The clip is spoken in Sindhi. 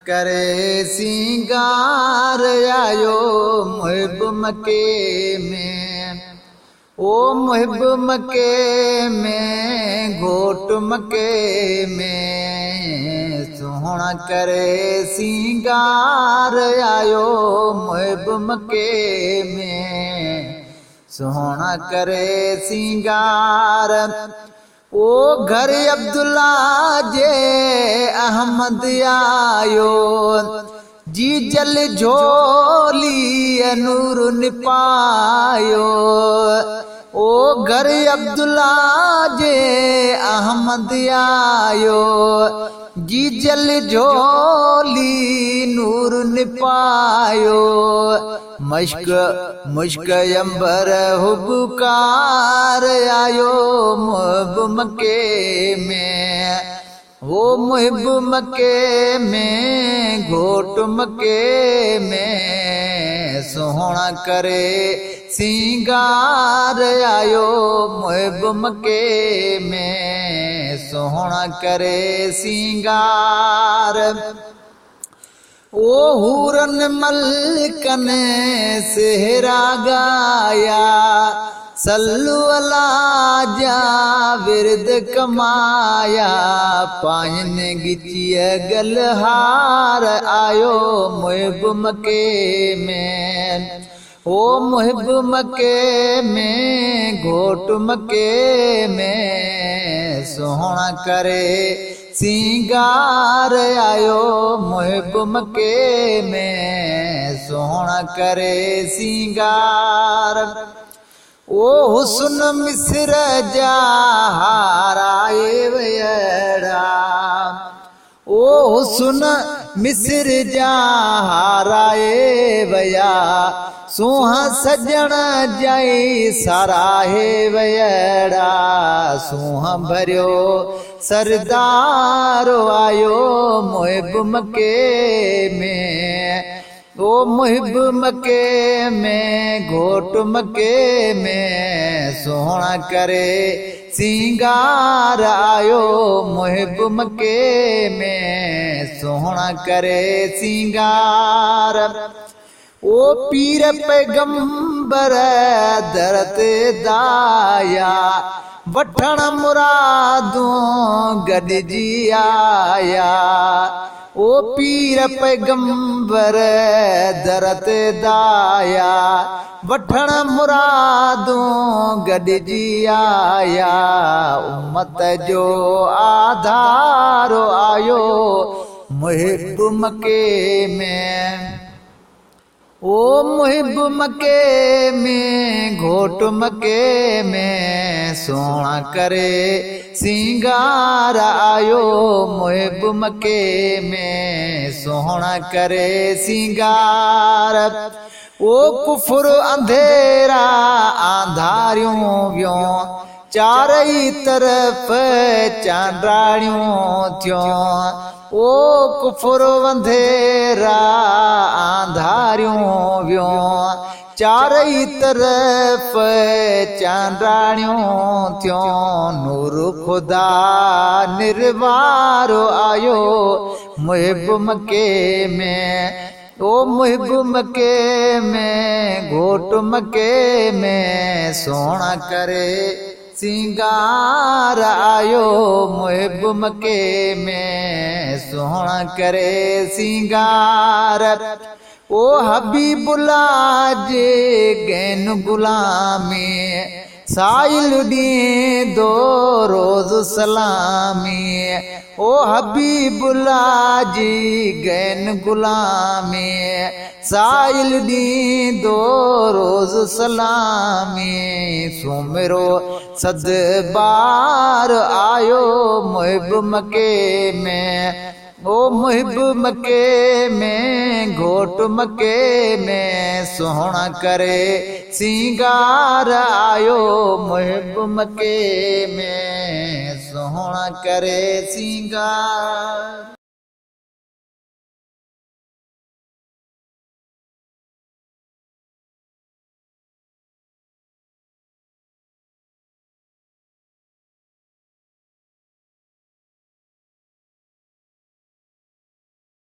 ڪري سينگار آيو محب مڪي ۾، او محب مڪي ۾، گهوٽ مڪي ۾، سهڻا ڪري سينگار آيو محب مڪي ۾، سهڻا ڪري سينگار. او گهر عبدالله جي احمد آيو، جيجل جهولي نور نپايو. او گهر عبدالله جي احمد آيو، جيجل جهولي نور نپايو. مشڪ مشڪ عنبر حبڪار آيو محب مڪي ۾، هو محب مڪي ۾، گهوٽ مڪي ۾، سهڻا ڪري سينگار آيو محب مڪي ۾، سهڻا ڪري سينگار. او حورن ملڪن سهرا ڳايا، صلو الله جا ورد ڪمايا، پائن ڳچيء گلهار آيو محب مڪي ۾، او محب مڪي ۾، گهوٽ مڪي ۾، سهڻا ڪري سينگار آيو محب مڪي ۾، سهڻا ڪري سينگار. او حسن مصر جا هارائي ويڙا، او حسن مصر جا هارائي ويا، سونهن سڄڻ جائي ساراهي ويڙا، سونهن ڀريو سردار آيو محب مڪي ۾، او محب مڪي ۾، گهوٽ مڪي ۾، سهڻا ڪري سينگار آيو محب مڪي ۾، سهڻا ڪري سينگار. او پير پيغمبر در تي دايا، وٺڻ مرادون گڏجي آيا. او پير پيغمبر در تي دايا، وٺڻ مرادون گڏجي آيا، امت جو آڌار آيو محب مڪي ۾، او محب مڪي ۾، گهوٽ مڪي ۾، سهڻا ڪري سينگار آيو محب مڪي ۾، سهڻا ڪري سينگار. او ڪفر انڌيرا آنڌاريون ويون، چارئي طرف چانڊاڻيون ٿيون. او ڪفر انڌيرا آنڌاريون ويون، چارئي طرف چانڊاڻيون ٿيون، نور خدا نروار آيو محب مڪي ۾، او محب مڪي ۾، گهوٽ مڪي ۾، سهڻا ڪري سينگار آيو محب مڪي ۾، سهڻا ڪري سينگار. او حبيب الله جي گين غلامي، سائل ڏيندو روز سلامي. او حبيب الله جي گين غلامي، سائل ڏيندو روز سلامي، سومرو صد بار آيو محب مڪي ۾، او محب مڪي ۾، گهوٽ مڪي ۾، سهڻا ڪري سينگار آيو محب مڪي ۾، سهڻا ڪري سينگار.